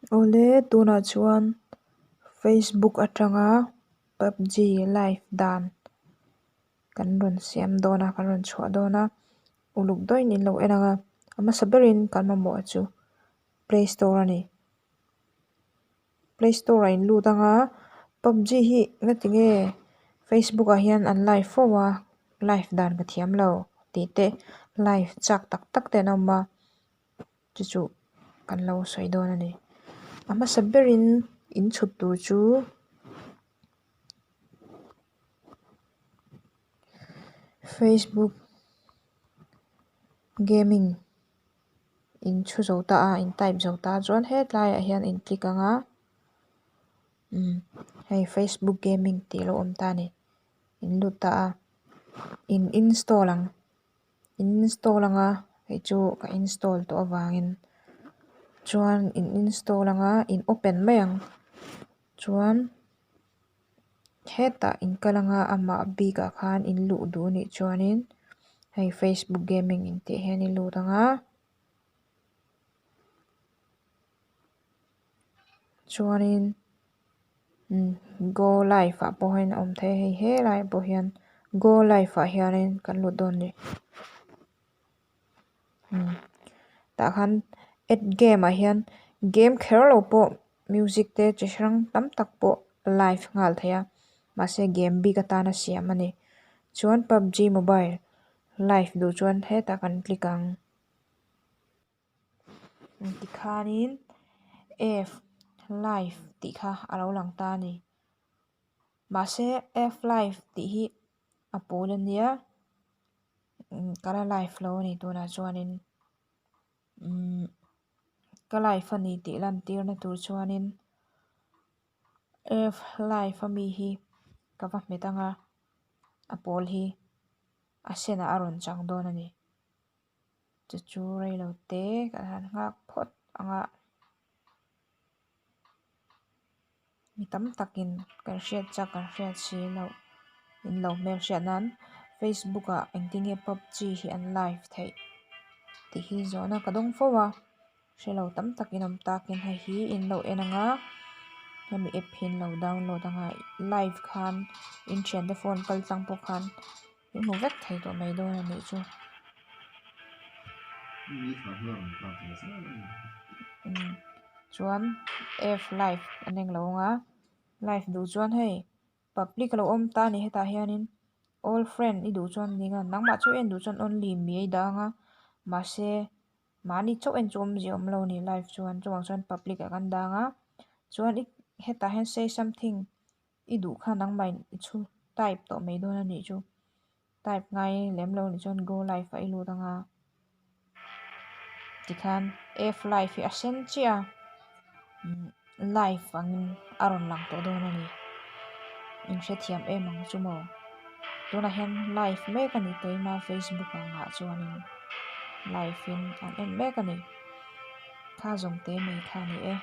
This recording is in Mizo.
Awle tunah chuan Facebook atanga pubg live dan kan rawn siam dawn a kan rawn chhuah dawn a uluk deuhin in lo en ang a a hmasa berin kan mamawh chu play store a ni play store ah in lut ang a pubg hi ngatinge facebook ah hian an live fo a live dan ka thiam lo tih te live chak tak tak te an awm a. Chu chu kan lo sawi dawn a ni. A hmasa berin in chhut tur chu facebook gaming in chhu zo ta a in type zo ta chuan hetlaiah hian in click ang a umm hei facebook gaming tih a lo awm ta a ni in lut ta a in install ang. In install ang a hei chu ka install tawh avangin chuan in install ang a in open mai ang chuan hetah in kal ang a amah bikah khan in luh duh anih chuanin hei facebook gaming intih hian i lut ang a chuanin go live ah pawh hian a awm thei a hei helaiah pawh hian go live ah hianin kan lut dawn a ni tah khan add game ah hian game kher lo pawh music te chi hrang tam tak pawh live nghal thei a mahse game bik atana siam a ni chuan pubg mobile live duh chuan hetah kan click ang. Tikhanin F live tih kha a lo lang ta a ni. Mahse F live tih hi a pawl a nia ka la live lo a ni tunah chuanin umm ka live a ni tih lantirna tur chuanin F live ami hi ka va hmet ang a a pawl hi a senah a rawn chang dawn a ni. Chu chu reilo te kan han nghak phawt ang a mi tam takin kan hriat chak kan hriat si loh in lo hmelhriat nan facebook ah engtin nge pubg hi an live theih tih hi zawhna ka dawng fo a hrelo tam takin awm takin hei hi in lo en ang a hemi app hi in lo download ang a live khan in thiante phone kal tlang pawh khan. I hmu vek thei tawh mai dawn a nih chu. Chuan F live an englo ang a live duh chuan hei public a lo awm ta a ni hetah hianin all friend i duh chuan ning a nangmah chu en duh chuan only mi a i dah ang a mahse mahni chauh en chu awmzia awm lo a ni live chuan chuvang chuan public ah kan dah ang a chuan i hetah hian say something. I duh kha nangmah in i chhu type tawh mai dawn a nih chu. Type ngai lem lo nih chuan go live ah i lut ang a. Tikhan F live hi a sen chiah a, live angin a rawn lang tawh dawn a ni. In hrethiam em ang chu maw. Tunah hian live mek a ni keima facebook angah chuanin live in an en mek a ni. Kha zawng te mai kha a ni e.